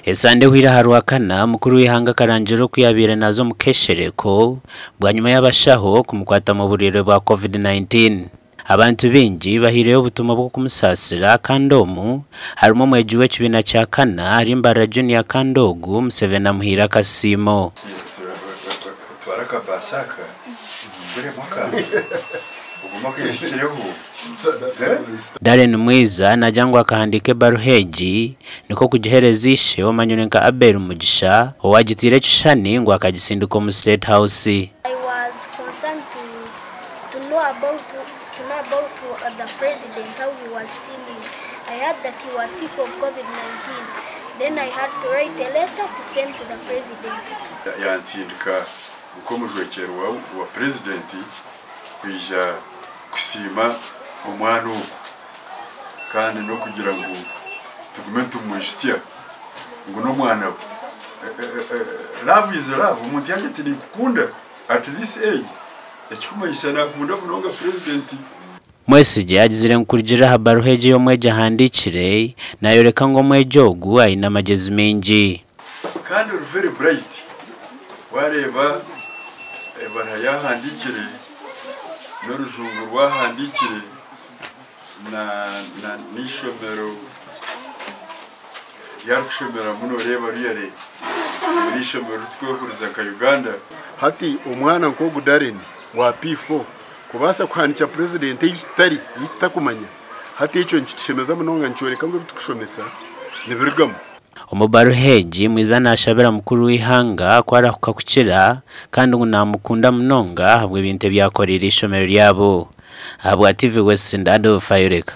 Esande ehweire aha Rwakana, mukuru w'eihanga akarangirira oku yaabaire naaza omu keshereko bwanyima y'abashaho kumukwatamu oburwaire bwa Covid-19. Abantu baingi bahaireyo obutumwa bw'okumusaasira kandi omu harimu omwegi w'ekibiina kya kana ahari Mbarara Junior kandi ogu Museveni amuhaire akasiimo. Twara akabaasa aka oguremu akantu ogume okaijukireho. Darren Mwiza naagira ngu akahandiika ebaruha egi nikwo kugiheereza ishe omanyirwe nka Abel Mugisha owagiteire ekishushani ngu akagisindika omu State House. I was concerned to to know about to know about the president how he was feeling. I heard that he was sick of COVID-19. Then I had to write a letter to send to the president. Yantsindika nk'omujwekyerwa wa purezidenti kwija kusiima omwana ogu kandi n'okugira ngu tugume nitumwijutsya ngu n'omwana we. Love is love, omuntu yaagira ati ninkukunda at this age ekirikumanyisa naakunda munonga purezidenti. Mwesigye agizire ngu kurugiirira aha baruha egi ei omwegi ahandiikire, naayoreka ngu omwegi ogu aine amagyezi maingi. Kandi ori very bright wareeba ebaruha yahandiikire n'orujungu rwahandiikire na n'eishomero ryarikushomeramu noreeba really ngu n'eishomero ritukwehuriza nka Uganda. Hati omwana nk'ogu Darren wa P4 kubaasa kuhandiikira purezidenti ei tutari ei tutakumanya hati ekyo nikitushemeza munonga nikyoreka ngu ebitukushomesa nibirugamu. Omu baruha egi, Mwiza naashabira mukuru w'eihanga ku arahuka kukira kandi ngu naamukunda munonga ahabw'ebintu ebi akoreire eishomero ryabo. Ahabwa TV West, Ndadolf Ayoreka.